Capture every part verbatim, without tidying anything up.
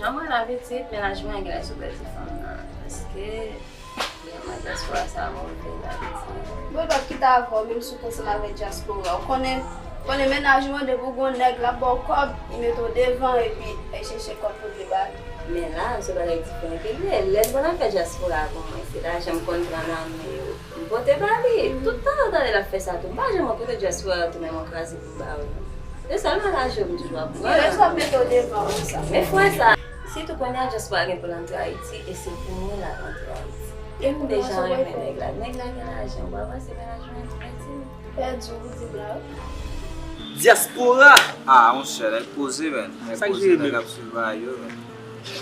Mwen la pitit, mennaj mwen gen laj sou bèl ti fanm nan. Paske, vrèman, dyaspora sa move la pitit. Mwen p ap kite avè w, menm si w te ansanm avèk dyaspora. Ou konnen, konnen mennaj mwen, depi w gon nèg, l ap ba w kòb, li mete w devan, epi l chèche kòb pou l te ba li. Men la, se bagay diferan ke l ye. Lè l pran afè dyaspora pou mwen, se lajan m konn pran nan men yo. M pote ba li. Tout tan, tande l ap fè sa tou. M pa janm wè kote dyaspora yo tounen yon kraze pou ba yo. Se sèlman lajan m toujou ap pran. Yo, yo sot mete w devan konsa. Men frè sa. Sitou kounye a, dyaspora gen pou l antre Ayiti, e se pou mwen l ap antre Ayiti. E m deja renmen nèg la. Nèg la gen lajan, w pa panse mennaj mwen tou pèdi m. Pèdi w, di m la. Dyaspora! Ah, monchè, nèg poze, menn. Nèg poze, nèg ap swiv bagay yo, menn.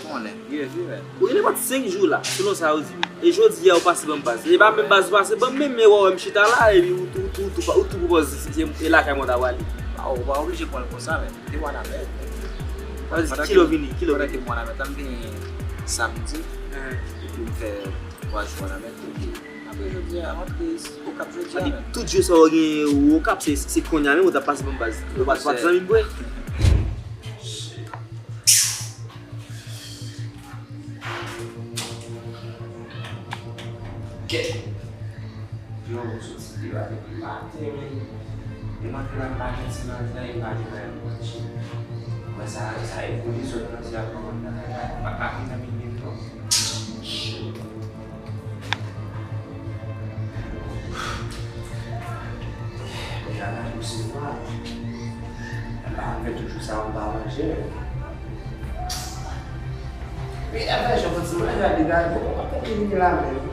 Konnen. Gen vi, menn. Ou gen nenpòt senk jou la, selon sa yo di m. E jodi a, ou pase ban m baz. E pa menm baz ou pase ban m, menm, men wè, wè m chita la, epi ou tou, ou tou, ou tou, ou tou pwopòze, se, se, e lakay mwen ta prale. Ah, ou pa oblije pran l konsa, menn. Te wanament. Sa vle di, kilè w vini, kilè w vini? Pandan ke m wanament la, m vini samdi. Epi m fè twa jou wanament, epi apre jodi a, m antre Okap jodi a menm. Tout jou sa w gen Okap, se, se kounye a menm ou t ap pase ban m baz. Ou pa, ou pa t zanmi m vre? Kèt! Yon moun soti deba depi maten, men. E m antre la, m pa gen ti manje la, e m pa gen anyen pou manje. Mwen, sa, sa e pou dezòd nan ti aprann nan kay la. M pa ka vin nan miliye twòp. Shit. Deja la, nou se nwa. M pa konn fè tout jou sa, m pa manje. Wi, afè jan kontinye la degaje, bon, pa konn ki vini la menm.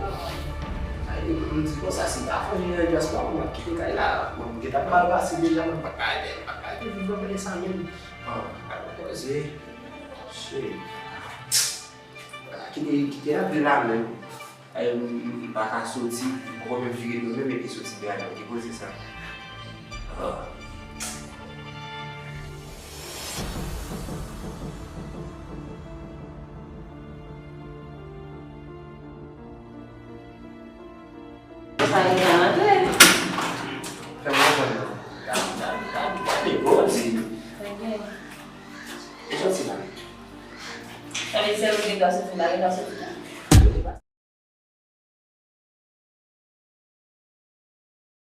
Ay, m di konsa, si ta fè yon dyaspora, m ap kite kay la. Bon, m gentan mal pase deja, m pa ka, m pa ka viv nan peyi sa menm. Bon, pa gen koze. Shit. Kite, kite antre la menm. Ay, m, m, m pa ka soti, m poko menm vire do menm epi soti gade, ki koze sa? Ah. Sa e ka antre. Fè mwen konn non. Gade, gade, gade, gade, bon, di. Trè byen. E soti la. Sa vle di sèl ou gen dwa soti la, gen dwa soti